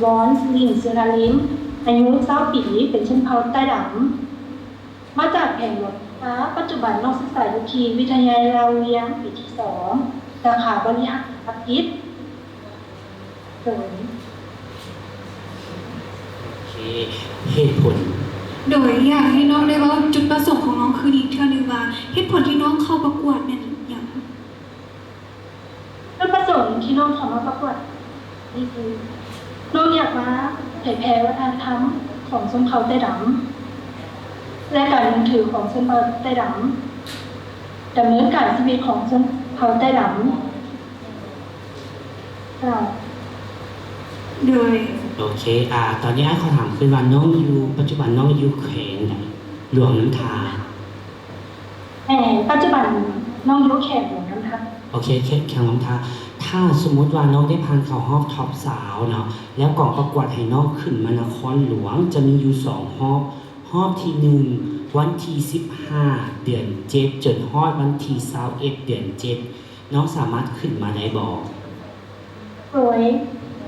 ວອນ ສິລິນ ສຸນາລິນ ອາຍຸຊາວປີ ເປັນຊົນເຜົ່າໃຕ້ດຳ ມາຈາກແຂວງຫຼວງນ້ຳທາ. ປັດຈຸບັນນ້ອງສຶກສາຢູ່ທີ່ວິທະຍາໄລລາວວຽງ ປີທີສອງ ສາຂາບໍລິຫານທຸລະກິດ. ໂດຍ ໂອເຄ ເຫດຜົນ. ໂດຍ ຢາກໃຫ້ນ້ອງໄດ້ເວົ້າຈຸດປະສົງຂອງນ້ອງຄືນອີກເທື່ອໜຶ່ງວ່າ ເຫດຜົນທີ່ນ້ອງເຂົ້າປະກວດແມ່ນຫຍັງ? ຈຸດປະສົງທີ່ນ້ອງເຂົ້າມາປະກວດນີ້ຄື ນ້ອງຢາກມາເຜີຍແຜ່ວັດທະນະທຳຂອງຊົນເຜົ່າໃຕ້ດຳ ແລະ ການຍຶດຖືຂອງຊົນເຜົ່າໃຕ້ດຳ, ດຳເນີນການຊີວິດຂອງຊົນເຜົ່າໃຕ້ດຳ. ເຈົ້າ. ໂດຍ ໂອເຄ ອາ ຕອນນີ້ອ້າຍຂໍຖາມຄືນວ່າ ນ້ອງຢູ່ ປັດຈຸບັນນ້ອງຢູ່ແຂວງໃດ? ຫຼວງນ້ຳທາ. ແມ່ນ ປັດຈຸບັນນ້ອງຢູ່ແຂວງຫຼວງນ້ຳທາ. ໂອເຄ ແຂວງ ແຂວງຫຼວງນ້ຳທາ. ຖ້າສົມມຸດວ່ານ້ອງໄດ້ຜ່ານເຂົ້າຮອບທັອບຊາວເນາະ ແລ້ວກອງປະກວດໃຫ້ນ້ອງຂຶ້ນມານະຄອນຫຼວງ ຈະມີຢູ່ສອງຮອບ. ຮອບທີໜຶ່ງ ວັນທີສິບຫ້າ ເດືອນເຈັດ ຈົນຮອດວັນທີຊາວເອັດ ເດືອນເຈັດ ນ້ອງສາມາດຂຶ້ນມາໄດ້ບໍ່? ໂດຍ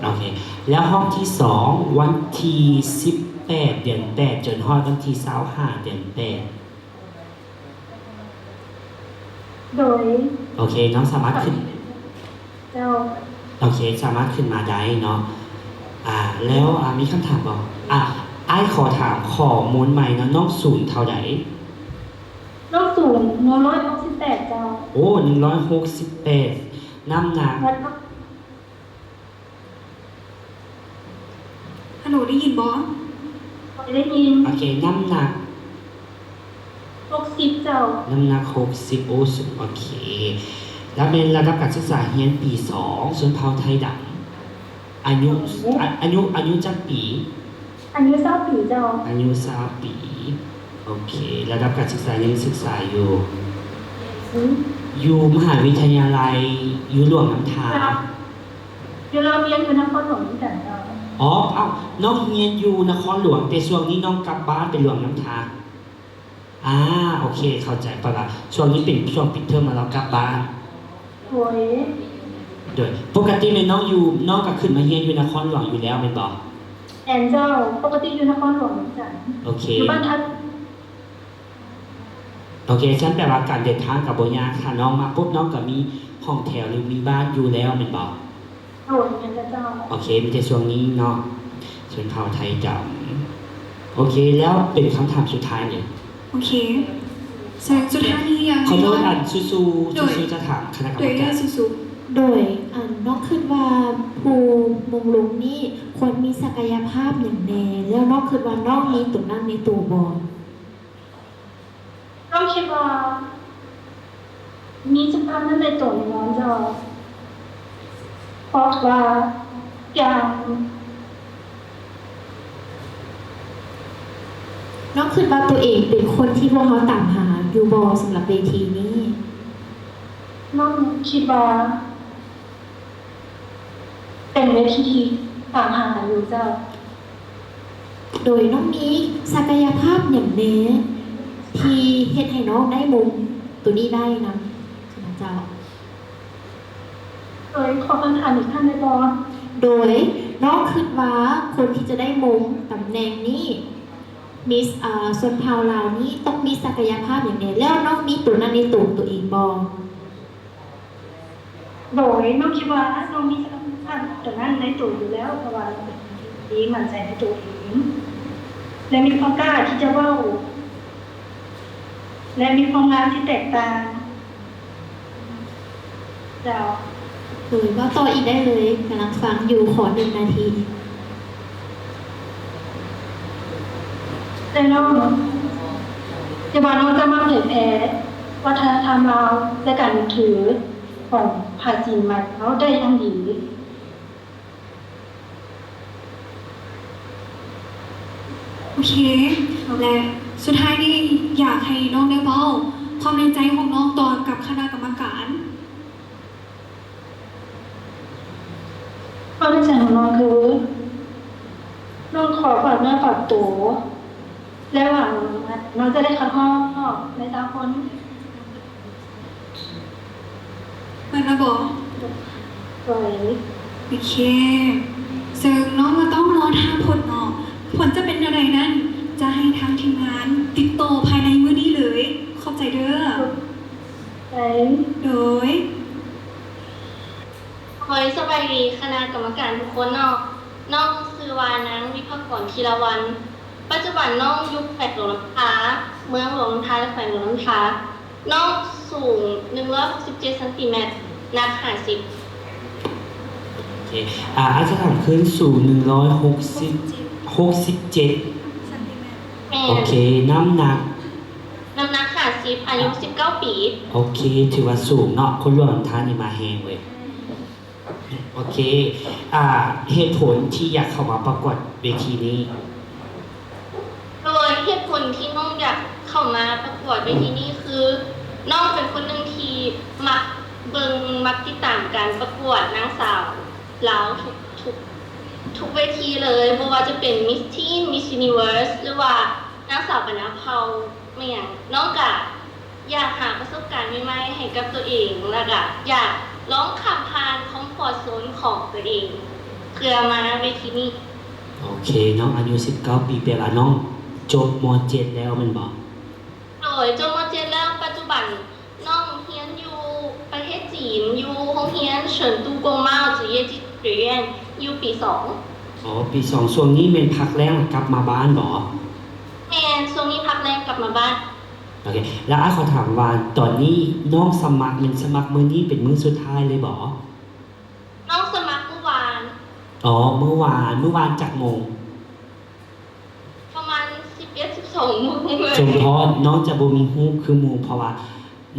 ໂອເຄ ແລ້ວຮອບທີສອງ ວັນທີສິບແປດ ເດືອນແປດ ຈົນຮອດວັນທີຊາວຫ້າ ເດືອນແປດ. ໂດຍ ໂອເຄ ນ້ອງສາມາດຂຶ້ນ ເຈົ້າ. ໂອເຄ ສາມາດຂຶ້ນມາໄດ້ເນາະ. ອາ ແລ້ວ ອາ ມີຄຳຖາມບໍ່? ອາ ອ້າຍຂໍຖາມຂໍ້ມູນໃໝ່ເນາະ ນ້ອງສູງເທົ່າໃດ? ນ້ອງສູງໜຶ່ງຮ້ອຍຫົກສິບແປດ ເຈົ້າ. ໂອ້ ໜຶ່ງຮ້ອຍຫົກສິບແປດ ນ້ຳໜັກ ຮັນໂຫຼ ໄດ້ຍິນບໍ່? ໄດ້ຍິນ. ໂອເຄ ນ້ຳໜັກ? ຫົກສິບ ເຈົ້າ. ນ້ຳໜັກຫົກສິບ ໂອ້ ສູງ ໂອເຄ. ແລ້ວແມ່ນລະດັບການສຶກສາຮຽນປີສອງ ຊົນເຜົ່າໄທດຳ. ອາຍຸ ອາ ອາຍຸ ອາຍຸຈັກປີ? ອາຍຸຊາວປີ ເຈົ້າ. ອາຍຸຊາວປີ ໂອເຄ. ລະດັບການສຶກສາຍັງສຶກສາຢູ່ ຢູ່ມະຫາວິທະຍາໄລ ຢູ່ຫຼວງນ້ຳທາ. ຢູ່ລາວວຽງ ຢູ່ນະຄອນຫຼວງວຽງຈັນ ເຈົ້າ. ອໍ ເອົ້າ ນ້ອງຮຽນຢູ່ນະຄອນຫຼວງ ແຕ່ຊ່ວງນີ້ນ້ອງກັບບ້ານໄປຫຼວງນ້ຳທາ. ອາ ໂອເຄ ເຂົ້າໃຈ. ແປວ່າຊ່ວງນີ້ເປັນຊ່ວງປິດເທີມ ແລ້ວກັບບ້ານ. ໂດຍ ໂດຍ ປົກກະຕິແມ່ນນ້ອງຢູ່ ນ້ອງກໍຂຶ້ນມາຮຽນຢູ່ນະຄອນຫຼວງຢູ່ແລ້ວແມ່ນບໍ່? ແມ່ນເຈົ້າ ປົກກະຕິຢູ່ນະຄອນຫຼວງວຽງຈັນ. ໂອເຄ ຢູ່ບ້ານທັດ. ໂອເຄ ຊັ້ນແປວ່າການເດີນທາງກໍບໍ່ຍາກ. ຖ້ານ້ອງມາປຸບ ນ້ອງກໍມີຫ້ອງແຖວ ຫຼື ມີບ້ານຢູ່ແລ້ວແມ່ນບໍ່? ໂດຍ ແມ່ນແລ້ວເຈົ້າ. ໂອເຄ ມີແຕ່ຊ່ວງນີ້ເນາະ ຊົນເຜົ່າໄທດຳ. ໂອເຄ ແລ້ວເປັນຄຳຖາມສຸດທ້າຍນີ້. ໂອເຄ ເຊິ່ງສຸດທ້າຍນີ້ຢາກ ຂໍໂທດ ອັນ ຊູໆ ໂດຍ ຊູໆ ຈະຖາມຄະນະກຳມະການ. ໂດຍ ອັນ ນ້ອງຄິດວ່າຜູ້ມົງລົງນີ້ຄວນມີສັກກະຍະພາບຫຍັງແດ່ ແລ້ວນ້ອງຄິດວ່ານ້ອງມີໂຕນັ້ນໃນໂຕບໍ່? ນ້ອງຄິດວ່າມີສະພາບນັ້ນໃນໂຕແນ່ນອນເຈົ້າ ເພາະວ່າຢ່າງ ນ້ອງຄິດວ່າໂຕເອງເປັນຄົນທີ່ພວກເຮົາຕາມຫາຢູ່ບໍ່ ສຳລັບເວທີນີ້? ນ້ອງຄິດວ່າ ເປັນເວທີທີ່ຕາມຫາຢູ່ເຈົ້າ. ໂດຍ ນ້ອງມີສັກກະຍະພາບຫຍັງແດ່ທີ່ເຮັດໃຫ້ນ້ອງໄດ້ມົງໂຕນີ້ໄດ້ນຳເຈົ້າ? ໂດຍ ຂໍຄຳຖາມອີກຄັ້ງໄດ້ບໍ່? ໂດຍ ນ້ອງຄິດວ່າຄົນທີ່ຈະໄດ້ມົງຕຳແໜ່ງນີ້ ມິສ ເອີ ຊົນເຜົ່າລາວນີ້ ຕ້ອງມີສັກກະຍະພາບຫຍັງແດ່ ແລ້ວນ້ອງມີໂຕນັ້ນໃນໂຕໂຕເອງບໍ່? ໂດຍ ນ້ອງຄິດວ່ານ້ອງມີສັກກະຍະພາບໂຕນັ້ນໃນໂຕຢູ່ແລ້ວ ເພາະວ່ານ້ອງເປັນຄົນທີ່ໝັ້ນໃຈໃນໂຕເອງ ແລະ ມີຄວາມກ້າທີ່ຈະເວົ້າ ແລະ ມີຄວາມງາມທີ່ແຕກຕ່າງເຈົ້າ. ໂດຍ ເວົ້າຕໍ່ອີກໄດ້ເລີຍ ກຳລັງຟັງຢູ່ ຂໍໜຶ່ງນາທີ. ແນ່ນອນ ທີ່ວ່ານ້ອງຈະມາເຜີຍແຜ່ວັດທະນະທຳລາວ ແລະ ການນັບຖືຂອງພະຈີນມາເຮົາໄດ້ຢ່າງດີ. ໂອເຄ ແລະ ສຸດທ້າຍນີ້ຢາກໃຫ້ນ້ອງໄດ້ເວົ້າຄວາມໃນໃຈຂອງນ້ອງຕໍ່ກັບຄະນະກຳມະການ. ຄວາມໃນໃຈຂອງນ້ອງຄື ນ້ອງຂໍຝາກເນື້ອຝາກໂຕ ແລະ ຫວັງວ່ານ້ອງຈະໄດ້ເຂົ້າຮອບໃນຊາວຄົນ. ເປີດລະບໍ? ໂດຍ ໂອເຄ ເຊິ່ງນ້ອງກໍຕ້ອງ ຖ້າຜົນເນາະ, ຜົນຈະເປັນແນວໃດນັ້ນ ຈະໃຫ້ທາງທີມງານຕິດຕໍ່ພາຍໃນມື້ນີ້ເລີຍ. ຂອບໃຈເດີ້. ໂດຍ ໂດຍ ສະບາຍດີຄະນະກຳມະການທຸກຄົນເນາະ. ນ້ອງຊື່ວ່ານາງ ວິພາກອນ ທີລະວັນ. ປັດຈຸບັນນ້ອງຢູ່ແຂວງຫຼວງນ້ຳທາ, ເມືອງຫຼວງນ້ຳທາ ແລະ ແຂວງຫຼວງນ້ຳທາ. ນ້ອງສູງໜຶ່ງຮ້ອຍຫົກສິບເຈັດຊັງຕີແມັດ, ໜັກຫ້າສິບ. ໂອເຄ ອາ ອາດຈະຖາມຄືນ, ສູງໜຶ່ງຮ້ອຍຫົກສິບ ຫົກສິບເຈັດ. ແມ່ນ. ໂອເຄ ນ້ຳໜັກ? ນ້ຳໜັກຫ້າສິບ, ອາຍຸສິບເກົ້າປີ. ໂອເຄ ຖືວ່າສູງເນາະ, ຄົນຫຼວງນ້ຳທານີ້ມາແຮງເວີຍ. ໂອເຄ ອາ ເຫດຜົນທີ່ຢາກເຂົ້າມາປະກວດເວທີນີ້? ໂດຍ ເຫດຜົນທີ່ນ້ອງຢາກເຂົ້າມາປະກວດເວທີນີ້ຄື ນ້ອງເປັນຄົນໜຶ່ງທີ່ມັກເບິ່ງ ມັກຕິດຕາມການປະກວດນາງສາວລາວທຸກ ທຸກ ທຸກເວທີເລີຍ, ບໍ່ວ່າຈະເປັນ Miss Teen, Miss Universe ຫຼືວ່ານາງສາວບັນດາເຜົ່າແມ່ນຫຍັງ. ນ້ອງກະ ຢາກຫາປະສົບການໃໝ່ໆໃຫ້ກັບຕົວເອງ ແລ້ວກະຢາກລອງຂ້າມຜ່ານຄອມຟອດໂຊນຂອງຕົວເອງ ເພື່ອມາເວທີນີ້. ໂອເຄ ນ້ອງອາຍຸສິບເກົ້າປີ ແປວ່ານ້ອງຈົບ ມ.ເຈັດ ແລ້ວແມ່ນບໍ່? ໂດຍ ຈົບ ມ.ເຈັດ ແລ້ວ. ປັດຈຸບັນນ້ອງຮຽນຢູ່ປະເທດຈີນ ຢູ່ໂຮງຮຽນເສີນຕູກົງເມົາ ຈຸເຢຈິດເຣຍນ ຢູ່ປີສອງ. ອໍ ປີສອງ. ຊ່ວງນີ້ແມ່ນພັກແລ້ງກັບມາບ້ານບໍ່? ແມ່ນ ຊ່ວງນີ້ພັກແລ້ງກັບມາບ້ານ. ໂອເຄ ແລ້ວອ້າຍຂໍຖາມວ່າ ຕອນນີ້ນ້ອງສະໝັກ ແມ່ນສະໝັກມື້ນີ້ເປັນມື້ສຸດທ້າຍເລີຍບໍ່? ນ້ອງສະໝັກມື້ວານ. ອໍ ມື້ວານ. ມື້ວານຈັກໂມງ? ປະມານສິບເອັດ ສິບສອງໂມງເລີຍ. ສົມພໍ້ ນ້ອງຈະບໍ່ມີຮູບຄືໝູ່ ເພາະວ່າ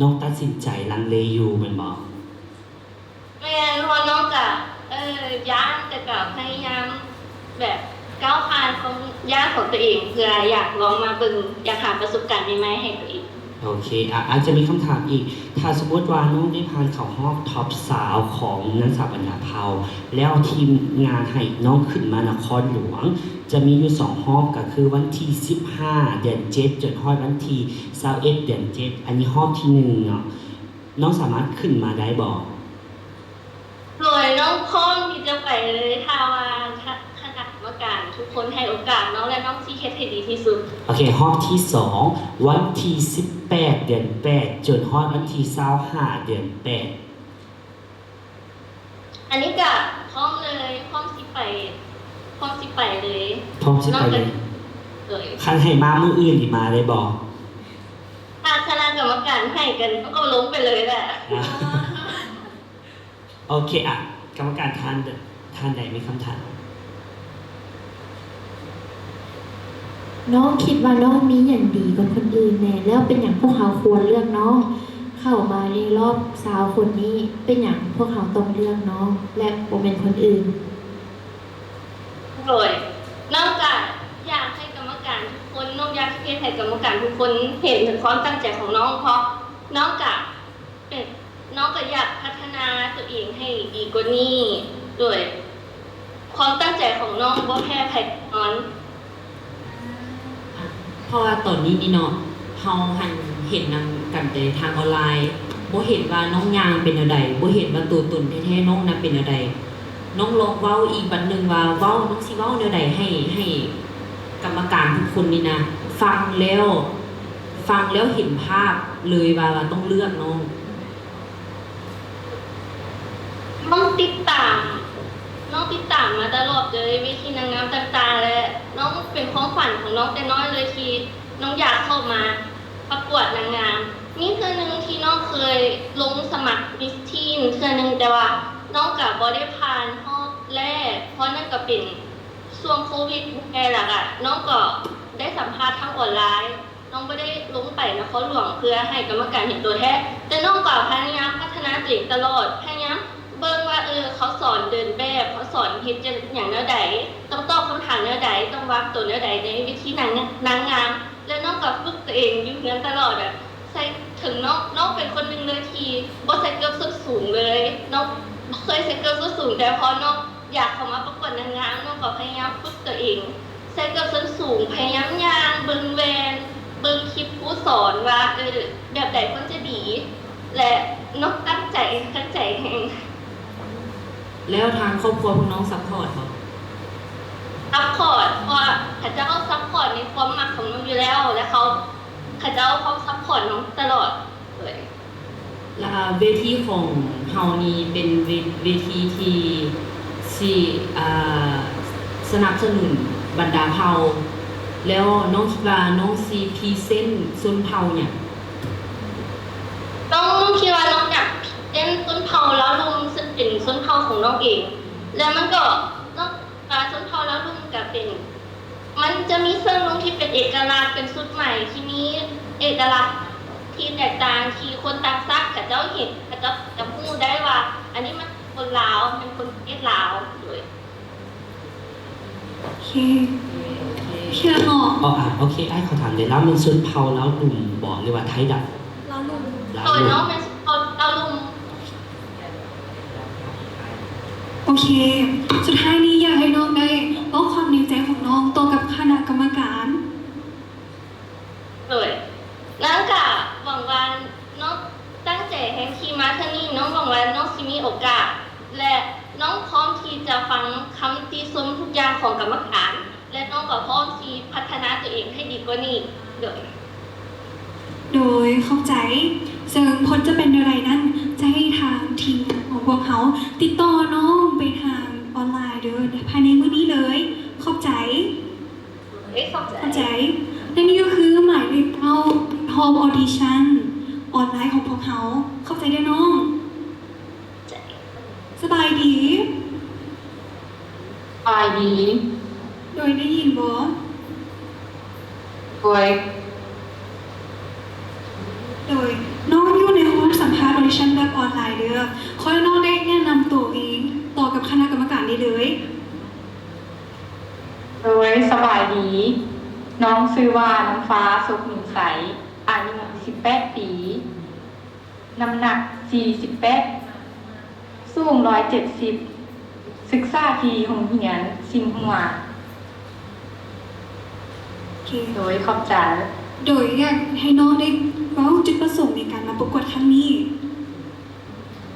ນ້ອງຕັດສິນໃຈລັງເລຢູ່ແມ່ນບໍ່? ແມ່ນ ເພາະນ້ອງກະ ເອີ ຢ້ານ ແຕ່ກະພະຍາຍາມແບບກ້າວຜ່ານຄວາມຢ້ານຂອງຕົວເອງ ເພື່ອຢາກລອງມາເບິ່ງ ຢາກຫາປະສົບການໃໝ່ໆໃຫ້ຕົວເອງ. ໂອເຄ ອາ ອາດຈະມີຄຳຖາມອີກ. ຖ້າສົມມຸດວ່ານ້ອງໄດ້ຜ່ານເຂົ້າຮອບທັອບຊາວຂອງນາງສາວບັນດາເຜົ່າ ແລ້ວທີມງານໃຫ້ນ້ອງຂຶ້ນມານະຄອນຫຼວງ ຈະມີຢູ່ສອງຮອບ ກໍຄືວັນທີສິບຫ້າ ເດືອນເຈັດ ຈົນຮອດວັນທີຊາວເອັດ ເດືອນເຈັດ. ອັນນີ້ຮອບທີໜຶ່ງເນາະ. ນ້ອງສາມາດຂຶ້ນມາໄດ້ບໍ່? ໂດຍ ນ້ອງພ້ອມທີ່ຈະໄປເລີຍ ຖ້າວ່າຄະ ຄະນະກຳມະການທຸກຄົນໃຫ້ໂອກາດນ້ອງ ແລະ ນ້ອງຊິເຮັດໃຫ້ດີທີ່ສຸດ. ໂອເຄ ຮອບທີສອງ ວັນທີສິບແປດ ເດືອນແປດ ຈົນຮອດວັນທີຊາວຫ້າ ເດືອນແປດ. ອັນນີ້ກະພ້ອມເລີຍ ພ້ອມຊິໄປ ພ້ອມຊິໄປເລີຍ. ພ້ອມຊິໄປເລີຍ. ໂດຍ ຄັນໃຫ້ມາມື້ອື່ນນີ້ມາໄດ້ບໍ່? ຖ້າຄະນະກຳມະການໃຫ້ກະ ກະລົງໄປເລີຍແຫຼະ. ໂອເຄ ອະ ກຳມະການທ່ານ ທ່ານໃດມີຄຳຖາມ? ນ້ອງຄິດວ່ານ້ອງມີຫຍັງດີກວ່າຄົນອື່ນແດ່ ແລ້ວເປັນຫຍັງພວກເຮົາຄວນເລືອກນ້ອງເຂົ້າມາໃນລອບຊາວຄົນນີ້? ເປັນຫຍັງພວກເຮົາຕ້ອງເລືອກນ້ອງ ແລະ ບໍ່ແມ່ນຄົນອື່ນ? ໂດຍ ນ້ອງກະຢາກໃຫ້ກຳມະການທຸກຄົນ ນ້ອງຢາກເຮັດໃຫ້ກຳມະການທຸກຄົນເຫັນເຖິງຄວາມຕັ້ງໃຈຂອງນ້ອງ ເພາະນ້ອງກະເປັນ ນ້ອງກະຢາກພັດທະນາຕົວເອງໃຫ້ດີກວ່ານີ້ ໂດຍຄວາມຕັ້ງໃຈຂອງນ້ອງບໍ່ແພ້ໃຜແນ່ນອນ. ເພາະວ່າຕອນນີ້ນີ້ເນາະ ເຮົາຫັ້ນເຫັນນຳກັນແຕ່ທາງອອນລາຍ ບໍ່ເຫັນວ່ານ້ອງຍ່າງເປັນແນວໃດ ບໍ່ເຫັນວ່າຕົວຕົນແທ້ໆນ້ອງນະເປັນແນວໃດ. ນ້ອງລອງເວົ້າອີກບັດໜຶ່ງວ່າ ເວົ້າ ນ້ອງຊິເວົ້າແນວໃດໃຫ້ ໃຫ້ກຳມະການທຸກຄົນນີ້ນະຟັງແລ້ວ ຟັງແລ້ວເຫັນພາບເລີຍວ່າ ວ່າຕ້ອງເລືອກນ້ອງ. ນ້ອງຕິດຕາມ ນ້ອງຕິດຕາມມາຕະຫຼອດເລີຍ ເວທີນາງງາມຕ່າງໆ ແລະ ນ້ອງເປັນຄວາມຝັນຂອງນ້ອງແຕ່ນ້ອຍເລີຍ ທີ່ນ້ອງຢາກເຂົ້າມາປະກວດນາງງາມ. ມີເທື່ອໜຶ່ງທີ່ນ້ອງເຄີຍລົງສະໝັກ Miss Teen ເທື່ອໜຶ່ງ ແຕ່ວ່ານ້ອງກະບໍ່ໄດ້ຜ່ານຮອບແລກ ເພາະນັ້ນກະເປັນຊ່ວງໂຄວິດແດ່ ແລ້ວກະນ້ອງກໍໄດ້ສຳພາດທາງອອນລາຍ. ນ້ອງບໍ່ໄດ້ລົງໄປນະຄອນຫຼວງເພື່ອໃຫ້ກຳມະການເຫັນຕົວແທ້ ແຕ່ນ້ອງກໍພະຍາຍາມພັດທະນາຕົວເອງຕະຫຼອດ, ພະຍາຍາມເບິ່ງວ່າ ເອີ ເຂົາສອນເດີນແບບ, ເຂົາສອນເຮັດຫຍັງແນວໃດ, ຕ້ອງຕອບຄຳຖາມແນວໃດ, ຕ້ອງວາງຕົວແນວໃດໃນເວທີນາງ ນາງງາມ ແລະ ນ້ອງກໍຝຶກຕົວເອງຢູ່ເຮືອນຕະຫຼອດ. ແບບໃສ່ ເຖິງນ້ອງ ນ້ອງເປັນຄົນໜຶ່ງເລີຍທີ່ບໍ່ໃສ່ເກີບສົ້ນສູງເລີຍ, ນ້ອງບໍ່ເຄີຍໃສ່ເກີບສົ້ນສູງ, ແຕ່ພໍນ້ອງ ຢາກເຂົ້າມາປະກວດນາງງາມ, ນ້ອງກໍພະຍາຍາມຝຶກຕົວເອງ ໃສ່ເກີບສົ້ນສູງ, ພະຍາຍາມຍ່າງເບິ່ງແວ່ນ, ເບິ່ງຄລິບຄູສອນວ່າ ເອີ ແບບໃດຄວນຈະດີ ແລະ ນ້ອງຕັ້ງໃຈ, ຕັ້ງໃຈແຮງ. ແລ້ວທາງຄອບຄົວພວກນ້ອງຊັບພອດບໍ່? ຊັບພອດ ເພາະວ່າເຂົາເຈົ້າຊັບພອດໃນຄວາມມັກຂອງນ້ອງຢູ່ແລ້ວ ແລະ ເຂົາ ເຂົາເຈົ້າພ້ອມຊັບພອດນ້ອງຕະຫຼອດເລີຍ. ລະເວທີຂອງເຮົານີ້ເປັນເວ ເວທີທີ່ຊິ ອ່າ ສະໜັບສະໜູນບັນດາເຜົ່າ ແລ້ວນ້ອງຄິດວ່ານ້ອງຊິພຣີເຊັນຊົນເຜົ່າຫຍັງ? ນ້ອງ ນ້ອງຄິດວ່ານ້ອງຢາກພຣີເຊັນຊົນເຜົ່າລາວລຸ່ມ ເຊິ່ງເປັນຊົນເຜົ່າຂອງນ້ອງເອງ ແລະ ມັນກໍ ນ້ອງວ່າຊົນເຜົ່າລາວລຸ່ມກໍເປັນ ມັນຈະມີເຊິ່ງນຸ່ງທີ່ເປັນເອກະລັກ ເປັນຊຸດໃໝ່ທີ່ມີເອກະລັກທີ່ແຕກຕ່າງ ທີ່ຄົນຕ່າງຊາດເຂົາເຈົ້າເຫັນ ເຂົາເຈົ້າຈະຮູ້ໄດ້ວ່າ ອັນນີ້ມັນຄົນລາວ ແມ່ນຄົນປະເທດລາວ. ໂດຍ ໂອເຄ ໂອເຄແລ້ວເນາະ. ອໍ ອ່າ ໂອເຄ ອ້າຍຂໍຖາມແດ່ ລາວແມ່ນຊົນເຜົ່າລາວລຸ່ມບໍ ຫຼືວ່າໄທດຳ? ລາວລຸ່ມ. ລາວ ໂດຍ ລຸ່ມ ນ້ອງແມ່ນຊົນເຜົ່າລາວລຸ່ມ. ໂອເຄ ສຸດທ້າຍນີ້ຢາກໃຫ້ນ້ອງໄດ້ເວົ້າຄວາມໃນໃຈຂອງນ້ອງຕໍ່ກັບຄະນະກຳມະການ. ໂດຍ ນ້ອງກະຫວັງວ່າ ນ້ອງຕັ້ງໃຈແຮງທີ່ມາເທື່ອນີ້ ນ້ອງຫວັງວ່ານ້ອງຊິມີໂອກາດ ແລະ ນ້ອງພ້ອມທີ່ຈະຟັງຄຳຕິຊົມທຸກຢ່າງຂອງກຳມະການ ແລະ ນ້ອງກໍພ້ອມທີ່ພັດທະນາຕົວເອງໃຫ້ດີກວ່ານີ້. ໂດຍ ໂດຍ ຂອບໃຈ. ເຊິ່ງຜົນຈະເປັນແນວໃດນັ້ນ ຈະໃຫ້ທາງທີມງານຂອງພວກເຮົາຕິດຕໍ່ນ້ອງໄປທາງອອນລາຍເດີ ພາຍໃນມື້ນີ້ເລີຍ. ຂອບໃຈ. ເອີ ຂອບໃຈ ຂອບໃຈ. ແລະ ນີ້ກໍຄືໝາຍເລກເກົ້າ ຮອບອອດິຊັນອອນລາຍຂອງພວກເຮົາ. ຂອບໃຈເດີນ້ອງ. ສະບາຍດີ. ສະບາຍດີ. ໂດຍ ໄດ້ຍິນບໍ່? ໂດຍ ໂດຍ ນ້ອງຢູ່ໃນຮອບສຳພາດອອດິຊັນແບບອອນລາຍເດີ. ຂໍໃຫ້ນ້ອງໄດ້ແນະນຳໂຕເອງຕໍ່ກັບຄະນະກຳມະການໄດ້ເລີຍ. ໂດຍ ສະບາຍດີ. ນ້ອງຊື່ວ່າ ນ້ຳຟ້າ ສົບໜູໄຊ, ອາຍຸສິບແປດປີ, ນ້ຳໜັກສີ່ສິບແປດ, ສູງຮ້ອຍເຈັດສິບ, ສຶກສາທີ່ໂຮງຮຽນຊິງຫົວ. ໂອເຄ ໂດຍ ຂອບໃຈ. ໂດຍ ຢາກໃຫ້ນ້ອງໄດ້ເວົ້າຈຸດປະສົງໃນການມາປະກວດຄັ້ງນີ້.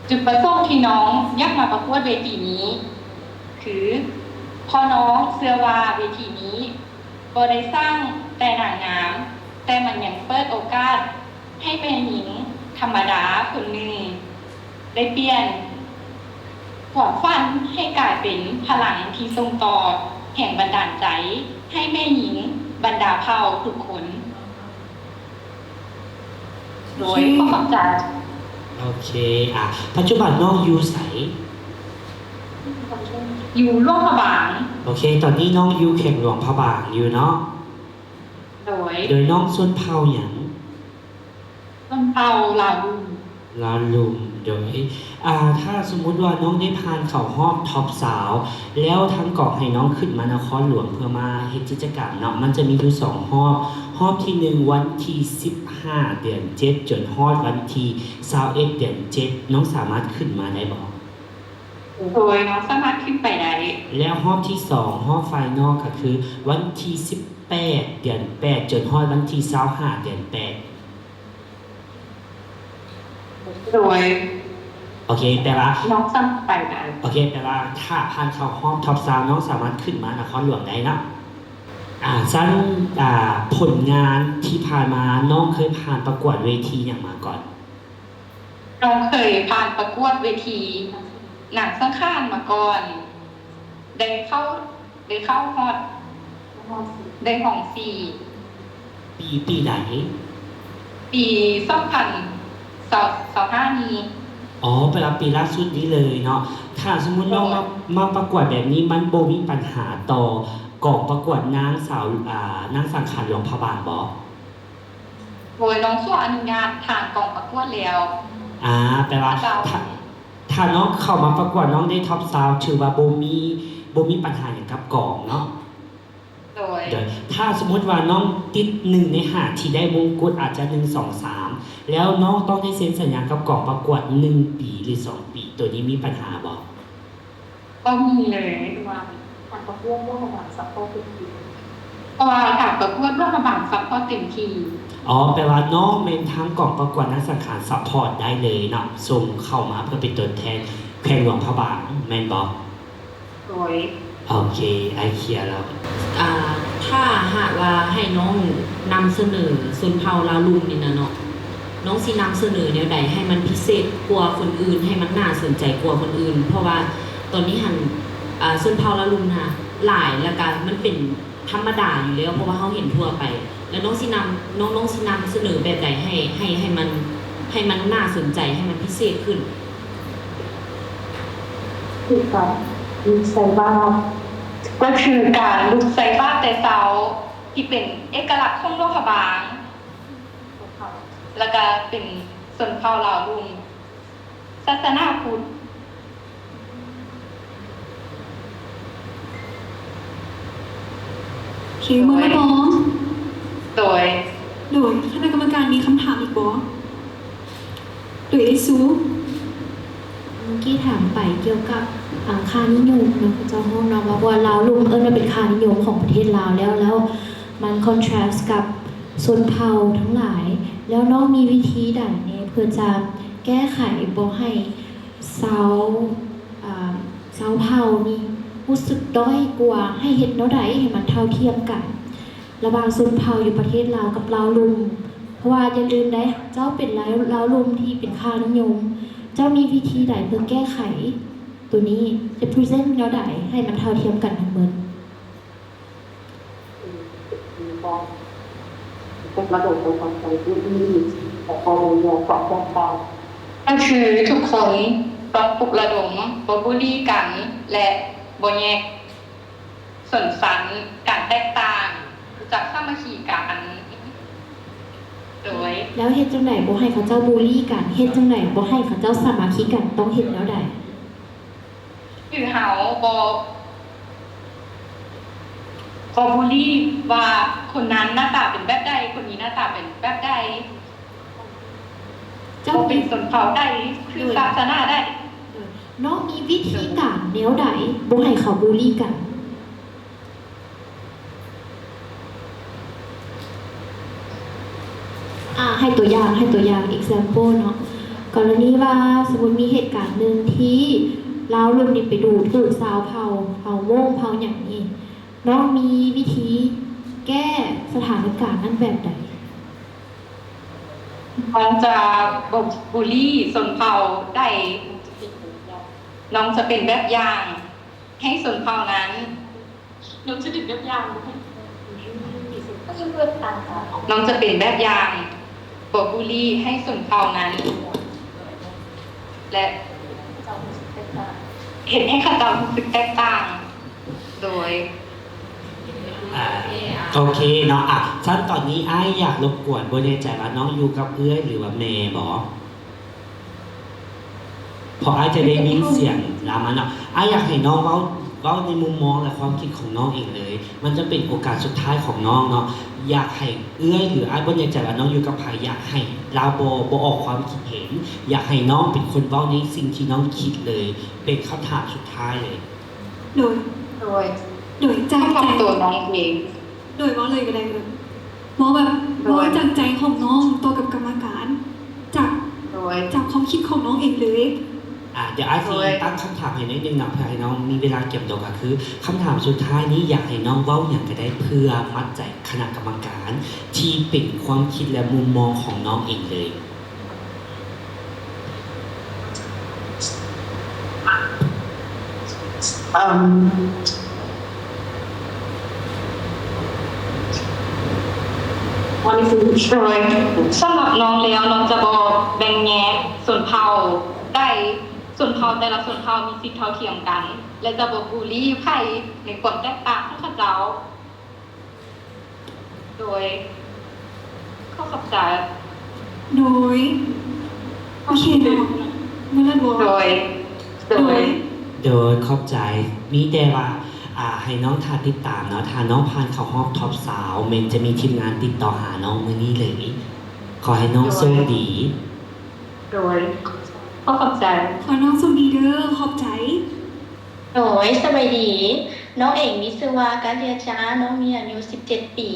ຈຸດປະສົງທີ່ນ້ອງຢາກມາປະກວດເວທີນີ້ ຄື ເພາະນ້ອງເຊື່ອວ່າເວທີນີ້ບໍ່ໄດ້ສ້າງແຕ່ນາງງາມ, ແຕ່ມັນຍັງເປີດໂອກາດໃຫ້ແມ່ຍິງທຳມະດາຄົນໜຶ່ງ ໄດ້ປ່ຽນຄວາມຝັນໃຫ້ກາຍເປັນພະລັງທີ່ສົ່ງຕໍ່ແຮງບັນດານໃຈໃຫ້ແມ່ຍິງບັນດາເຜົ່າທຸກຄົນ. ໂດຍ ໂອເຄ ຂໍຂອບໃຈ. ໂອເຄ ອ່າ ປັດຈຸບັນນ້ອງຢູ່ໃສ? ຢູ່ຫຼວງພະບາງ. ໂອເຄ ຕອນນີ້ນ້ອງຢູ່ແຂວງຫຼວງພະບາງຢູ່ເນາະ? ໂດຍ. ໂດຍ ນ້ອງຊົນເຜົ່າຫຍັງ? ຊົນເຜົ່າລາວລຸ່ມ. ລາວລຸ່ມ. ໂດຍ ອ່າ ຖ້າສົມມຸດວ່ານ້ອງໄດ້ຜ່ານເຂົ້າຮອບທັອບຊາວ ແລ້ວທາງກອງໃຫ້ນ້ອງຂຶ້ນມານະຄອນຫຼວງເພື່ອມາເຮັດກິດຈະກຳເນາະ, ມັນຈະມີຢູ່ສອງຮອບ, ຮອບທີໜຶ່ງວັນທີສິບຫ້າເດືອນເຈັດ ຈົນຮອດວັນທີຊາວເອັດເດືອນເຈັດ, ນ້ອງສາມາດຂຶ້ນມາໄດ້ບໍ່? ໂດຍ ນ້ອງສາມາດຂຶ້ນໄປໄດ້. ແລ້ວຮອບທີສອງ ຮອບໄຟນອລ ກໍຄືວັນທີສິບແປດເດືອນແປດ ຈົນຮອດວັນທີຊາວຫ້າເດືອນແປດ. ໂດຍ ໂອເຄ ແປວ່ານ້ອງສາມາດໄປໄດ້. ໂອເຄ ແປວ່າຖ້າຜ່ານເຂົ້າຮອບທັອບຊາວ ນ້ອງສາມາດຂຶ້ນມານະຄອນຫຼວງໄດ້ເນາະ. ອ່າ ຊັ້ນ ອ່າ ຜົນງານທີ່ຜ່ານມາ ນ້ອງເຄີຍຜ່ານປະກວດເວທີຫຍັງມາກ່ອນ? ນ້ອງເຄີຍຜ່ານປະກວດເວທີນາງສັງຂານມາກ່ອນ ໄດ້ເຂົ້າ ໄດ້ເຂົ້າຮອດ ໄດ້ຮອງສີ່. ປີ ປີໃດ? ປີສອງພັນຊາວຫ້ານີ້. ອໍ ແປວ່າປີລ່າສຸດນີ້ເລີຍເນາະ. ຖ້າສົມມຸດນ້ອງມາ ໂດຍ ມາປະກວດແບບນີ້ ມັນບໍ່ມີບັນຫາຕໍ່ກອງປະກວດນາງສາວ ອ່າ ນາງສັງຂານຫຼວງພະບາງບໍ່? ໂດຍ ນ້ອງຂໍອະນຸຍາດທາງກອງປະກວດແລ້ວ. ອ່າ ແປວ່າ ເຈົ້າ ຖ້າ ຖ້ານ້ອງເຂົ້າມາປະກວດ ນ້ອງໄດ້ທັອບຊາວ ຖືວ່າບໍ່ມີ ບໍ່ມີບັນຫາຫຍັງກັບກອງເນາະ? ໂດຍ ໂດຍ ຖ້າສົມມຸດວ່ານ້ອງຕິດໜຶ່ງໃນຫ້າທີ່ໄດ້ມົງກຸດ ອາດຈະໜຶ່ງ ສອງ ສາມ ແລ້ວນ້ອງຕ້ອງໄດ້ເຊັນສັນຍາກັບກອງປະກວດໜຶ່ງປີ ຫຼື ສອງປີ ໂຕນີ້ມີບັນຫາບໍ່? ບໍ່ມີເລີຍ ເພາະວ່າການປະກວດຫຼວງພະບາງຊັບພອດເຕັມທີ່. ເພາະວ່າການປະກວດຫຼວງພະບາງຊັບພອດເຕັມທີ່. ອໍ ແປວ່ານ້ອງແມ່ນທາງກອງປະກວດນາງສັງຂານຊັບພອດໄດ້ເລີຍເນາະ, ສົ່ງເຂົ້າມາເພື່ອເປັນຕົວແທນແຂວງຫຼວງພະບາງ ແມ່ນບໍ່? ໂດຍ. ໂອເຄ ອ້າຍເຄຍແລ້ວ. ອ່າ ຖ້າຫາກວ່າໃຫ້ນ້ອງນຳສະເໜີຊົນເຜົ່າລາວລຸ່ມນີ້ນະເນາະ, ນ້ອງຊິນຳສະເໜີແນວໃດໃຫ້ມັນພິເສດກວ່າຄົນອື່ນ, ໃຫ້ມັນໜ້າສົນໃຈກວ່າຄົນອື່ນ? ເພາະວ່າຕອນນີ້ຫັ້ນ ອ່າ ຊົນເຜົ່າລາວລຸ່ມນະຫຼາຍ ແລ້ວກະມັນເປັນທຳມະດາຢູ່ແລ້ວ, ເພາະວ່າເຮົາເຫັນທົ່ວໄປ. ແລ້ວນ້ອງຊິນຳ ນ້ອງ ນ້ອງຊິນຳສະເໜີແບບໃດໃຫ້ ໃຫ້ ໃຫ້ມັນ ໃຫ້ມັນໜ້າສົນໃຈ, ໃຫ້ມັນພິເສດຂຶ້ນ? ຄືການລຸກໃສ່ບາດ ກໍຄືການລຸກໃສ່ບາດແຕ່ເຊົ້າ ທີ່ເປັນເອກະລັກຂອງຫຼວງພະບາງ ແລ້ວກະເປັນຊົນເຜົ່າລາວລຸ່ມ ສາສະໜາພຸດ. ໂອເຄ ໝົດແລ້ວບໍ? ໂດຍ ໂດຍ ຄະນະກຳມະການມີຄຳຖາມອີກບໍ? ໂດຍ ເອຊູ ເມື່ອກີ້ຖາມໄປກ່ຽວກັບ ອາ ຄ່ານິຍົມເນາະ, ເຈົ້າຮູ້ເນາະວ່າ ເພາະວ່າລາວລຸ່ມເອີ້ນວ່າເປັນຄ່ານິຍົມຂອງປະເທດລາວແລ້ວ, ແລ້ວມັນ contrast ກັບຊົນເຜົ່າທັງຫຼາຍ, ແລ້ວນ້ອງມີວິທີໃດແດ່ເພື່ອຈະແກ້ໄຂບໍ່ໃຫ້ຊາວ ອາ ຊາວເຜົ່ານີ້ຮູ້ສຶກດ້ອຍກວ່າ? ໃຫ້ເຮັດແນວໃດໃຫ້ມັນເທົ່າທຽມກັນ ລະຫວ່າງຊົນເຜົ່າຢູ່ປະເທດລາວກັບລາວລຸ່ມ? ເພາະວ່າຢ່າລືມເດ້ ເຈົ້າເປັນລາວ ລາວລຸ່ມທີ່ເປັນຄ່ານິຍົມ, ເຈົ້າມີວິທີໃດເພື່ອແກ້ໄຂໂຕນີ້? ຈະ present ແນວໃດໃຫ້ມັນເທົ່າທຽມກັນທັງໝົດ? ກໍຄືທຸກຄົນຕ້ອງປຸກລະດົມ ບໍ່ບູລີກັນ ແລະ ບໍ່ແຍກ ຊົນຊັ້ນ ການແຕກຕ່າງ, ຮູ້ຈັກສາມັກຄີກັນ. ໂດຍ ແລ້ວເຮັດຈັ່ງໃດບໍ່ໃຫ້ເຂົາເຈົ້າບູລີກັນ? ເຮັດຈັ່ງໃດບໍ່ໃຫ້ເຂົາເຈົ້າສາມັກຄີກັນ? ຕ້ອງເຮັດແນວໃດ? ຄືເຮົາບໍ່ ບໍ່ບູລີວ່າຄົນນັ້ນໜ້າຕາເປັນແບບໃດ, ຄົນນີ້ໜ້າຕາເປັນແບບໃດ, ເຈົ້າ ບໍ່ເປັນຊົນເຜົ່າໃດ, ຄື ໂດຍ ສາສະໜາໃດ. ໂດຍ ນ້ອງມີວິທີການແນວໃດບໍ່ໃຫ້ເຂົາບູລີກັນ? ອາ ໃຫ້ຕົວຢ່າງ ໃຫ້ຕົວຢ່າງ example ເນາະ, ກໍລະນີວ່າສົມມຸດມີເຫດການໜຶ່ງທີ່ລາວລຸ່ມນີ້ໄປດູຖູກຊາວເຜົ່າ ເຜົ່າມົ້ງ ເຜົ່າຫຍັງນີ້, ນ້ອງມີວິທີແກ້ສະຖານະການນັ້ນແບບໃດ? ນ້ອງຈະບໍ່ບູລີຊົນເຜົ່າໃດ, ນ້ອງຈະເປັນແບບຢ່າງໃຫ້ຊົນເຜົ່ານັ້ນ. ນ້ອງຈະເປັນແບບຢ່າງ ນ້ອງຈະເປັນແບບຢ່າງ ບໍ່ບູລີໃຫ້ຊົນເຜົ່ານັ້ນ ແລະ ເຮັດໃຫ້ເຂົາເຈົ້າຮູ້ສຶກແຕກຕ່າງ. ໂດຍ ອາ ໂອເຄເນາະ. ອາ ຊັ້ນຕອນນີ້ອ້າຍຢາກລົບກວນ, ບໍ່ແນ່ໃຈວ່ານ້ອງຢູ່ກັບເອື້ອຍ ຫຼືວ່າແມ່ບໍ? ເພາະອ້າຍຈະໄດ້ຍິນສຽງລາມາເນາະ. ອ້າຍຢາກໃຫ້ນ້ອງເວົ້າ ເວົ້າໃນມຸມມອງ ແລະ ຄວາມຄິດຂອງນ້ອງເອງເລີຍ. ມັນຈະເປັນໂອກາດສຸດທ້າຍຂອງນ້ອງເນາະ. ຢາກໃຫ້ເອື້ອຍ ຫຼື ອ້າຍບໍ່ແນ່ໃຈວ່ານ້ອງຢູ່ກັບໃຜ, ຢາກໃຫ້ລາວບໍ່ ບໍ່ອອກຄວາມຄິດເຫັນ, ຢາກໃຫ້ນ້ອງເປັນຄົນເວົ້າໃນສິ່ງທີ່ນ້ອງຄິດເລີຍ. ເປັນຄຳຖາມສຸດທ້າຍເລີຍ. ໂດຍ ໂດຍ ໂດຍ ຈາກໃຈ ຄຳຕອບຕົວນ້ອງເອງ. ໂດຍ ເວົ້າເລີຍກໍໄດ້. ເວົ້າແບບ ໂດຍ ເວົ້າຈາກໃຈຂອງນ້ອງຕໍ່ກັບກຳມະການ ຈາກ ໂດຍ ຈາກຄວາມຄິດຂອງນ້ອງເອງເລີຍ. ອາ ດຽວອ້າຍຊິ ໂດຍ ຕັ້ງຄຳຖາມໃຫ້ໜ້ອຍໜຶ່ງເນາະ ເພື່ອໃຫ້ນ້ອງມີເວລາກຽມຕົວ. ກໍຄືຄຳຖາມສຸດທ້າຍນີ້ ຢາກໃຫ້ນ້ອງເວົ້າຫຍັງກໍໄດ້ ເພື່ອມັດໃຈຄະນະກຳມະການທີ່ເປັນຄວາມຄິດ ແລະ ມຸມມອງຂອງນ້ອງເອງເລີຍ. ເອີ່ມ ໂດຍ ສຳລັບນ້ອງແລ້ວ ນ້ອງຈະບໍ່ແບ່ງແຍກຊົນເຜົ່າໃດ. ຊົນເຜົ່າແຕ່ລະຊົນເຜົ່າມີສິດເທົ່າທຽມກັນ ແລະ ຈະບໍ່ບູລີໃຜໃນຄວາມແຕກຕ່າງຂອງເຂົາເຈົ້າ. ໂດຍ ຂໍຂອບໃຈ. ໂດຍ ໂອເຄເນາະ ເມື່ອນັ້ນບໍ່? ໂດຍ ໂດຍ ໂດຍ ໂດຍ ຂອບໃຈ. ມີແຕ່ວ່າ ອາ ໃຫ້ນ້ອງຖ້າຕິດຕາມເນາະ, ຖ້ານ້ອງຜ່ານເຂົ້າຮອບທັອບຊາວ ແມ່ນຈະມີທີມງານຕິດຕໍ່ຫານ້ອງມື້ນີ້ເລີຍ. ຂໍໃຫ້ນ້ອງ ໂດຍ ໂຊກດີ. ໂດຍ ຂໍຂອບໃຈ. ຂໍໃຫ້ນ້ອງໂຊກດີເດີ. ຂອບໃຈ. ໂດຍ ສະບາຍດີ. ນ້ອງເອງມີຊື່ວ່າ ກາເລຍຈາ, ນ້ອງມີອາຍຸສິບເຈັດປີ,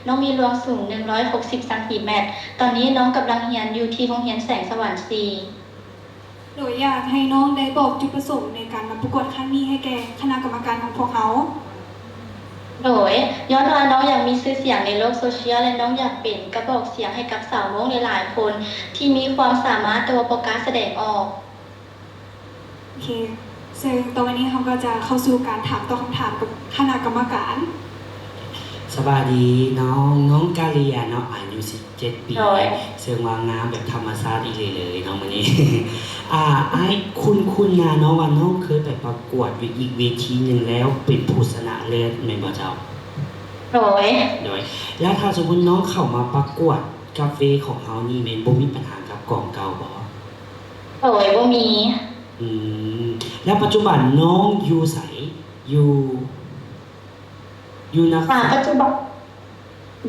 ນ້ອງມີລວງສູງໜຶ່ງຮ້ອຍຫົກສິບຊັງຕີແມັດ. ຕອນນີ້ນ້ອງກຳລັງຮຽນຢູ່ທີ່ໂຮງຮຽນແສງສະຫວັນສີ່. ໂດຍຢາກໃຫ້ນ້ອງໄດ້ບອກຈຸດປະສົງໃນການມາປະກວດຄັ້ງນີ້ໃຫ້ແກ່ຄະນະກຳມະການຂອງພວກເຮົາ. ໂດຍຍ້ອນວ່ານ້ອງຢາກມີຊື່ສຽງໃນໂລກໂຊຊຽວ ແລະ ນ້ອງຢາກເປັນກະບອກສຽງໃຫ້ກັບສາວມົ້ງຫຼາຍໆຄົນທີ່ມີຄວາມສາມາດແຕ່ວ່າບໍ່ກ້າສະແດງອອກ. ໂອເຄ ເຊິ່ງຕໍ່ໄປນີ້ເຮົາກໍຈະເຂົ້າສູ່ການຖາມຕອບຄຳຖາມກັບຄະນະກຳມະການ. ສະບາຍດີນ້ອງ ນ້ອງກາເລຍເນາະ ອາຍຸສິບເຈັດປີ ໂດຍ ເຊິ່ງວ່າງາມແບບທຳມະຊາດອີ່ຫຼີເລີຍເນາະມື້ນີ້. ອາ ອ້າຍຄຸ້ນໆນາເນາະວ່ານ້ອງເຄີຍໄປປະກວດຢູ່ອີກເວທີໜຶ່ງແລ້ວເປັນຜູ້ຊະນະເລີດແມ່ນບໍ່ເຈົ້າ? ໂດຍ ໂດຍ ແລ້ວຖ້າສົມມຸດນ້ອງເຂົ້າມາປະກວດກັບເວຂອງເຮົານີ້ແມ່ນບໍ່ມີບັນຫາກັບກອງເກົ່າບໍ່? ໂດຍ ບໍ່ມີ. ອືມ ແລ້ວປັດຈຸບັນນ້ອງຢູ່ໃສ? ຢູ່ ຢູ່ນະຄອນ ອາ ປັດຈຸບັນ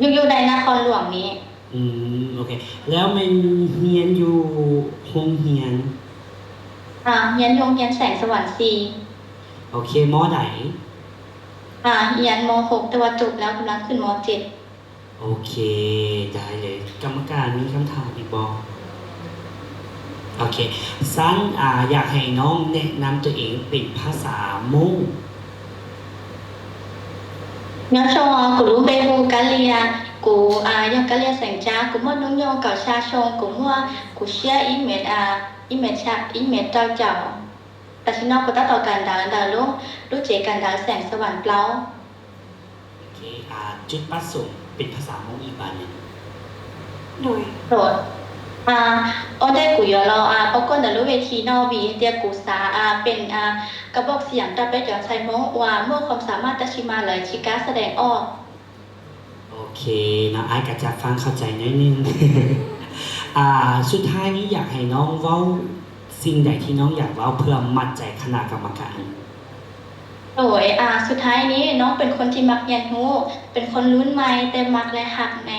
ຢູ່ ຢູ່ໃນນະຄອນຫຼວງນີ້. ອືມ ໂອເຄ ແລ້ວແມ່ນຮຽນຢູ່ໂຮງຮຽນ? ອາ ຮຽນຢູ່ໂຮງຮຽນແສງສະຫວັນສີ່. ໂອເຄ ມໍໃດ? ອາ ຮຽນມໍຫົກ ແຕ່ວ່າຈົບແລ້ວ ກຳລັງຂຶ້ນມໍເຈັດ. ໂອເຄ ໄດ້ເລີຍ ກຳມະການມີຄຳຖາມອີກບໍ່? ໂອເຄ ຊັ້ນ ອາ ຢາກໃຫ້ນ້ອງແນະນຳຕົວເອງເປັນພາສາມົ້ງ. ນຽວຊອງ ອາ ກູລູເບ ເອໂຮ ກາເລຍ ກູ ອາ ຍອງ ກາເລຍ ແສງຈາ ກູມອດ ນົງ ຍອງ ເກົາ ຊາ ຊອງ ກູມົວ ກູເຊຍ ອີເມັດ ອາ ອີເມັດ ຊາ ອີເມັດ ເຈົ້າ ເຈົ້າ ຕາຊິນອກ ກູຕາຕໍ ການດາ ດາລຸງ ລູເຈ ການດາ ແສງສະຫວັນ ເປົ່າ. ໂອເຄ ອາ ຈຸດປະສົງເປັນພາສາມົ້ງອີກບາດໜຶ່ງ. ໂດຍ ໂດຍ ອາ ອໍເດ ກູຢໍລອ ອາ ປະກວດດາລຸເວທີນອກວີ ເດຍ ກູສາ ອາ ເປັນ ອາ ກະບອກສຽງຕາເປັດຢອນໄຊມົ້ງ ອາ ເມື່ອຄວາມສາມາດຕາຊິມາເລີຍ ຊິກ້າສະແດງອອກ. ໂອເຄເນາະ ອ້າຍກະຈັກຟັງເຂົ້າໃຈໜ້ອຍໜຶ່ງ. ອາ ສຸດທ້າຍນີ້ຢາກໃຫ້ນ້ອງເວົ້າສິ່ງໃດທີ່ນ້ອງຢາກເວົ້າເພື່ອມັດໃຈຄະນະກຳມະການ? ໂດຍ ອາ ສຸດທ້າຍນີ້ ນ້ອງເປັນຄົນທີ່ມັກຮຽນຮູ້ ເປັນຄົນລຸ້ນໃໝ່ ແຕ່ມັກ ແລະ ຮັກໃນ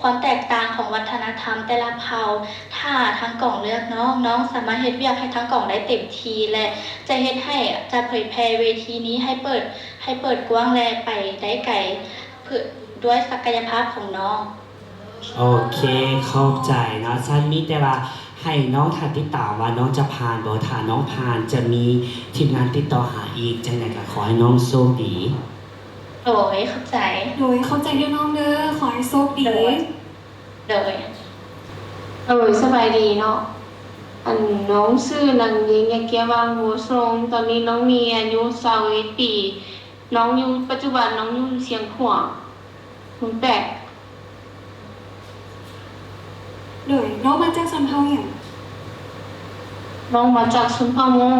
ຄວາມແຕກຕ່າງຂອງວັດທະນະທຳແຕ່ລະເຜົ່າ. ຖ້າທາງກອງເລືອກນ້ອງ ນ້ອງສາມາດເຮັດວຽກໃຫ້ທາງກອງໄດ້ເຕັມທີ່ ແລະ ຈະເຮັດໃຫ້ ຈະເຜີຍແຜ່ເວທີນີ້ໃຫ້ເປີດ ໃຫ້ເປີດກວ້າງ ແລະ ໄປໄດ້ໄກ ເພື່ອ ດ້ວຍສັກກະຍະພາບຂອງນ້ອງ. ໂອເຄ ຂອບໃຈເນາະ. ຊັ້ນມີແຕ່ວ່າໃຫ້ນ້ອງຖ້າຕິດຕາມວ່ານ້ອງຈະຜ່ານບໍ່. ຖ້ານ້ອງຜ່ານຈະມີທີມງານຕິດຕໍ່ຫາອີກ. ຈັ່ງໃດກໍຂໍໃຫ້ນ້ອງໂຊກດີ. ໂດຍ ຂອບໃຈ. ໂດຍ ຂອບໃຈເດີນ້ອງເດີ. ຂໍໃຫ້ໂຊກດີ. ໂດຍ ໂດຍ ໂດຍ ສະບາຍດີເນາະ. ອັນ ນ້ອງຊື່ນາງຍິງ ຍາກຽວັງ ໂຮຊົງ. ຕອນນີ້ນ້ອງມີອາຍຸຊາວເອັດປີ. ນ້ອງຢູ່ ປັດຈຸບັນນ້ອງຢູ່ຊຽງຂວາງ ເມືອງແປກ. ໂດຍ ນ້ອງມາຈາກຊົນເຜົ່າຫຍັງ? ນ້ອງມາຈາກຊົນເຜົ່າມົ້ງ.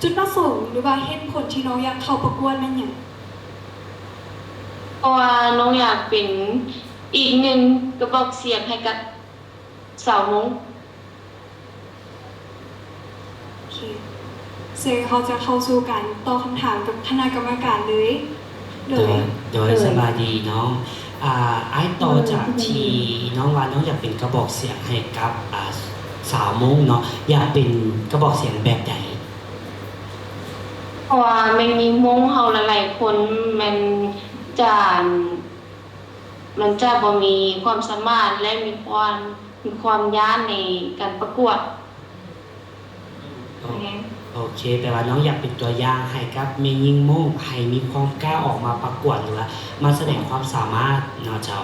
ຈຸດປະສົງ ຫຼືວ່າເຫດຜົນທີ່ນ້ອງຢາກເຂົ້າປະກວດແມ່ນຫຍັງ? ເພາະວ່ານ້ອງຢາກເປັນອີກໜຶ່ງກະບອກສຽງໃຫ້ກັບ ສາວມົ້ງ. ໂອເຄ ເຊິ່ງເຮົາຈະເຂົ້າສູ່ການຕອບຄຳຖາມກັບຄະນະກຳມະການເລີຍ. ໂດຍ ໂດຍ ໂດຍ ສະບາຍດີນ້ອງ. ອາ ອ້າຍ ຕໍ່ຈາກທີ່ນ້ອງວ່ານ້ອງຢາກເປັນກະບອກສຽງໃຫ້ກັບ ອາ ສາວມົ້ງເນາະ, ຢາກເປັນກະບອກສຽງແບບໃດ? ເພາະວ່າແມ່ຍິງມົ້ງເຮົາຫຼາຍໆຄົນແມ່ນຈະ ມັນຈະບໍ່ມີຄວາມສາມາດ ແລະ ມີຄວາມ ມີຄວາມຢ້ານໃນການປະກວດ. ໂອ ແມ່ນ ໂອເຄ ແປວ່ານ້ອງຢາກເປັນຕົວຢ່າງໃຫ້ກັບແມ່ຍິງມົ້ງ ໃຫ້ມີຄວາມກ້າອອກມາປະກວດ ຫຼືວ່າມາສະແດງຄວາມສາມາດເນາະເຈົ້າ.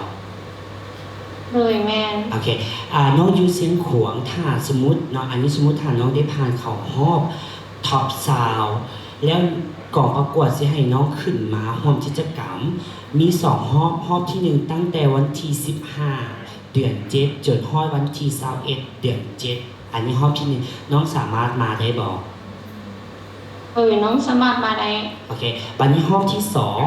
ໂດຍ ແມ່ນ. ໂອເຄ ອາ ນ້ອງຢູ່ຊຽງຂວາງ ຖ້າສົມມຸດເນາະ ອັນນີ້ສົມມຸດຖ້ານ້ອງໄດ້ຜ່ານເຂົ້າຮອບ ທັອບຊາວ ແລ້ວກອງປະກວດຊິໃຫ້ນ້ອງຂຶ້ນມາຮ່ວມກິດຈະກຳ ມີສອງຮອບ, ຮອບທີໜຶ່ງຕັ້ງແຕ່ວັນທີສິບຫ້າ ເດືອນເຈັດ ຈົນຮອດວັນທີຊາວເອັດ ເດືອນເຈັດ. ອັນນີ້ຮອບທີໜຶ່ງ ນ້ອງສາມາດມາໄດ້ບໍ່? ເອີ ນ້ອງສາມາດມາໄດ້. ໂອເຄ ບັດນີ້ຮອບທີສອງ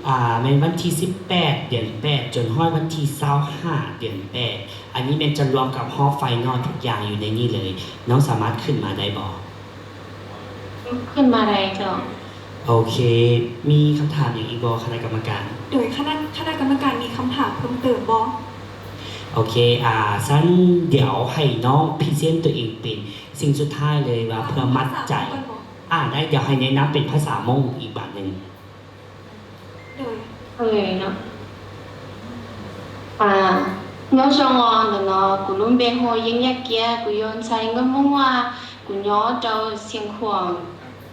ອາ ແມ່ນວັນທີສິບແປດ ເດືອນແປດ ຈົນຮອດວັນທີຊາວຫ້າ ເດືອນແປດ. ອັນນີ້ແມ່ນຈະລວມກັບຮອບໄຟນອນທຸກຢ່າງຢູ່ໃນນີ້ເລີຍ. ນ້ອງສາມາດຂຶ້ນມາໄດ້ບໍ່? ຂຶ້ນມາໄດ້ເຈົ້າ. ໂອເຄ ມີຄຳຖາມຫຍັງອີກບໍ່ຄະນະກຳມະການ? ໂດຍຄະນະ ຄະນະກຳມະການມີຄຳຖາມເພີ່ມເຕີມບໍ່? ໂອເຄ ອາ ຊັ້ນດຽວໃຫ້ນ້ອງພຣີເຊັນຕົວເອງເປັນສິ່ງສຸດທ້າຍເລີຍວ່າເພື່ອມັດໃຈ. ອາ ໄດ້ ດຽວໃຫ້ແນະນຳເປັນພາສາມົ້ງອີກບາດໜຶ່ງ. ໂດຍ ເອີຍເນາະ ອາ ຍອງຊອງອອນເນາະ ກູລຸມເບໂຮ ຍິງຍາກຽ ກູຢອນໄຊ ເງິນມົງວາ Kuh nyob rau Xiêng Khuông,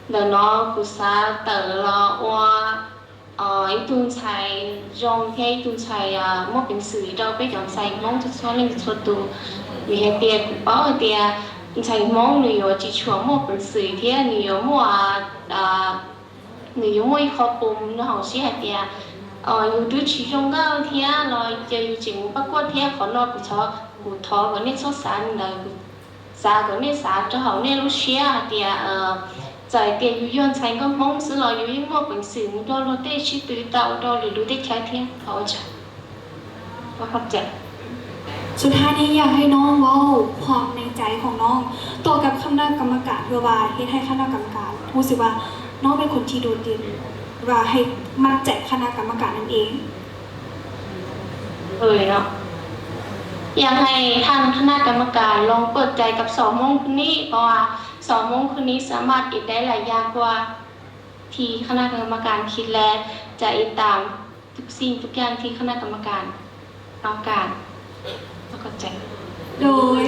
ntawm no kuh xav tawm los ua ib tug ntxhais zoo thiab ib tug ntxhais muaj peev xwm rau peb cov ntxhais Hmoob txhua txhua leej txhua tus. Vim hais tias kuv paub hais tias ntxhais Hmoob nws yuav tsis tshua muaj peev xwm thiab nws yuav muaj nws yuav muaj ib qho pum nws hauv siab hais tias yus twb tsis zoo nkauj thiab los ces yus tseem mus pab kuaj thiab. Qhov no kuv thov, kuv thov kom nej txhob xav li ntawd, xav kom nej xav rau hauv nej lub siab hais tias txawm hais tias yus yog ntxhais nkauj Hmoob xwb los yus yeej muaj peev xwm mus rau luag tej sib tw tau rau lwm lub teb chaws thiab. Thov ua tsaug. ขอบคุณครับ ขอบใจ สุดท้ายนี้อยากให้น้องเว้าความในใจของน้องต่อกับคณะกรรมการ เพื่อว่าเฮ็ดให้คณะกรรมการรู้สึกว่าน้องเป็นคนที่โดดเด่น ว่าให้มัดใจคณะกรรมการนั่นเอง เลยเนาะ อยากให้ท่านคณะกรรมการลองเปิดใจกับสองโมงคืนนี้ เพราะว่าสองโมงคืนนี้สามารถเฮ็ดได้หลายอย่างกว่าที่คณะกรรมการคิด และจะเฮ็ดตาม ทุกสิ่งทุกอย่างที่คณะกรรมการต้องการ ขอบใจ ໂດຍ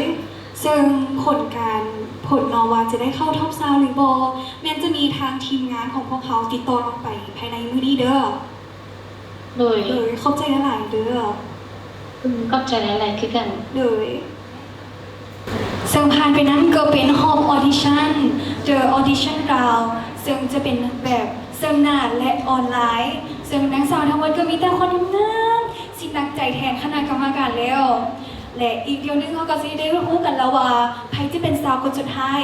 ເຊິ່ງຜົນການ ຜົນເນາະວ່າຈະໄດ້ເຂົ້າທັອບຊາວຫຼືບໍ່ ແມ່ນຈະມີທາງທີມງານຂອງພວກເຮົາຕິດຕໍ່ນ້ອງໄປພາຍໃນມື້ນີ້ເດີ້ ໂດຍ ໂດຍ ຂອບໃຈຫຼາຍໆເດີ້ ອືມ ຂອບໃຈຫຼາຍໆຄືກັນ ໂດຍ ເຊິ່ງຜ່ານໄປນັ້ນກໍເປັນຮອບອອດິຊັນ The Audition Round ເຊິ່ງຈະເປັນແບບເຊີງໜ້າ ແລະ ອອນລາຍ ເຊິ່ງນາງສາວທັງໝົດກໍມີແຕ່ຄົນງາມໆ ຊິໜັກໃຈແທນຄະນະກຳມະການແລ້ວ ແລະ ອີກດຽວໜຶ່ງເຮົາກໍຊິໄດ້ຮູ້ກັນແລ້ວວ່າ ໃຜຈະເປັນສາວຄົນສຸດທ້າຍ.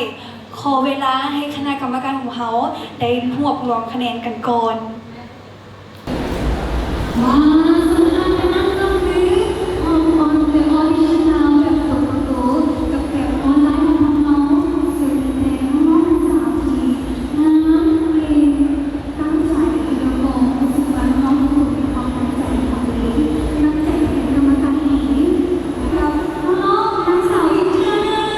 ຂໍເວລາໃຫ້ຄະນະກຳມະການຂອງເຮົາໄດ້ຮວບລວມຄະແນນກັນກ່ອນ. ມາສຳພັດກັນນຳກັບເວທີຮອບອອນ The Audition Round ແບບຕົວຕໍ່ຕົວ ກັບແບບອອນລາຍຂອງພວກເຮົາ ເຊິ່ງມີແຕ່ນ້ອງໆສາວທີ່ງາມເກັ່ງ ຕັ້ງໃຈ ແລ້ວກໍຮູ້ສຶກວ່ານ້ອງທຸກຄົນມີຄວາມຕັ້ງໃຈຂອງຕົວເອງ ໜັກໃຈແທນກຳມະການອີ່ຫຼີ ກັບນ້ອງໆນາງສາວອີກເທື່ອໜຶ່ງ.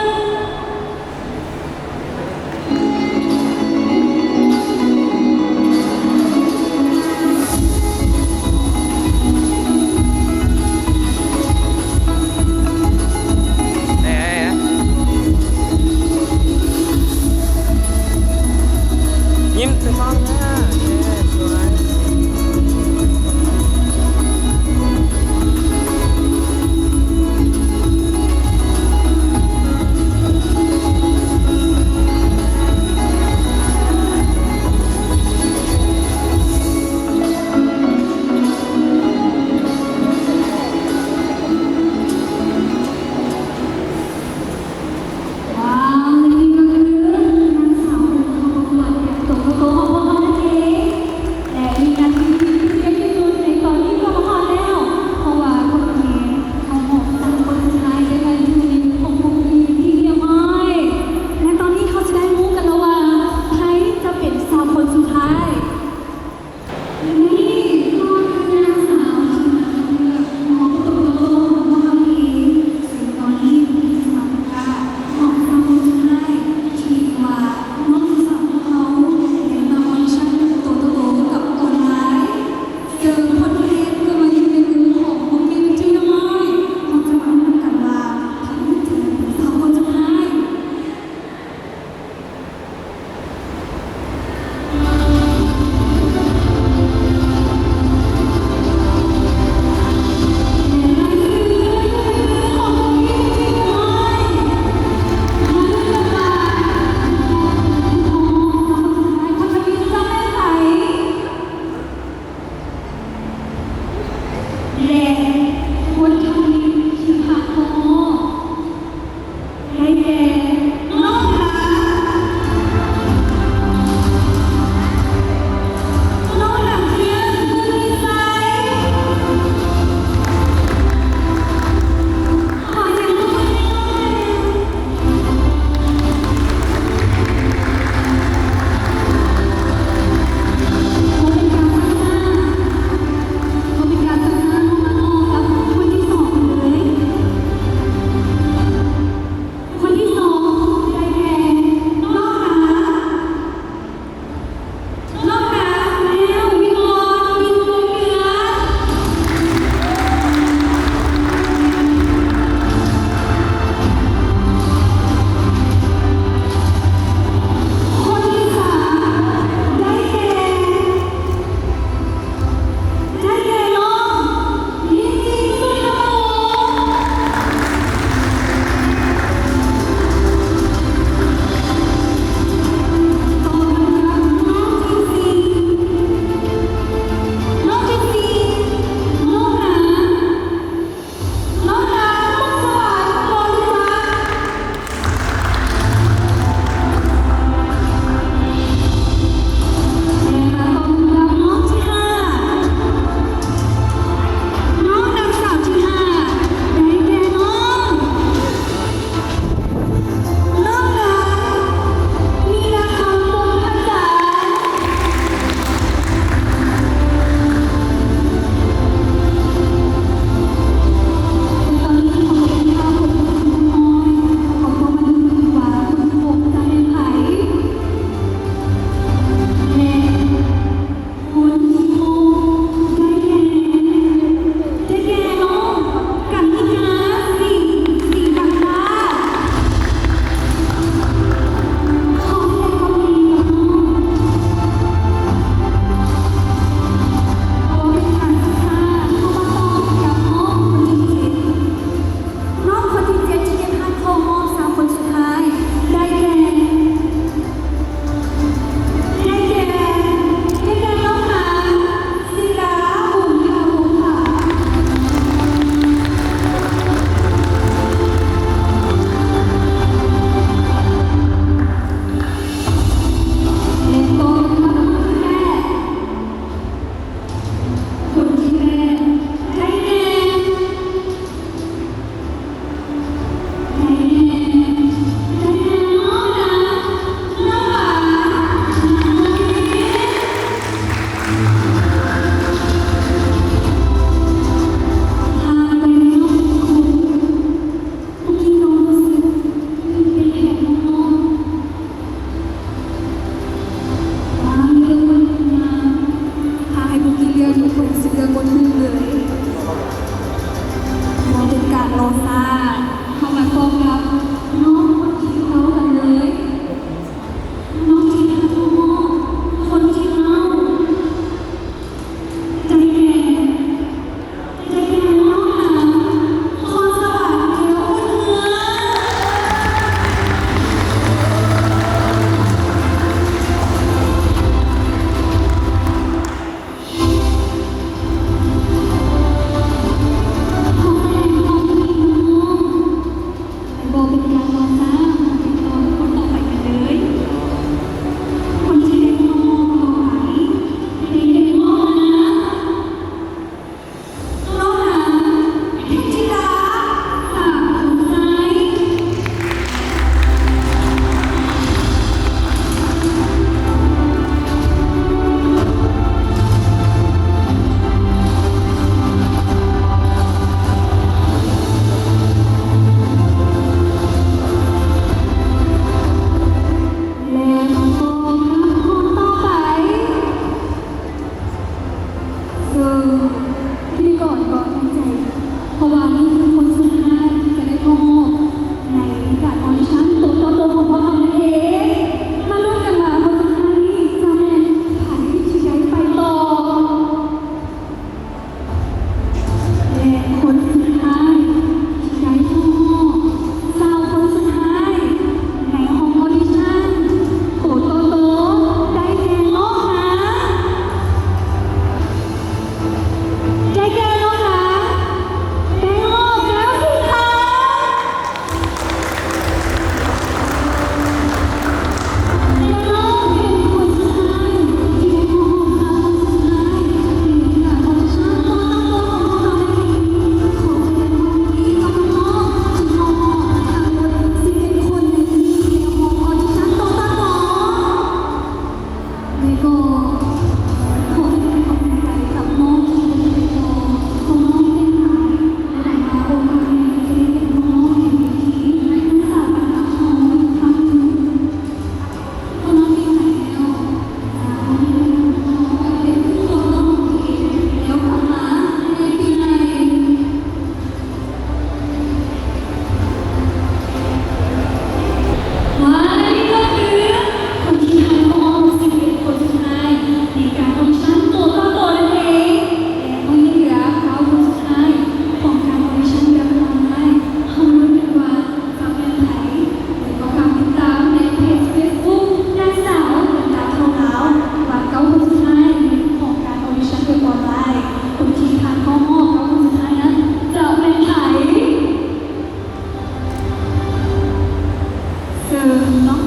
ເອີ ນ້ອງ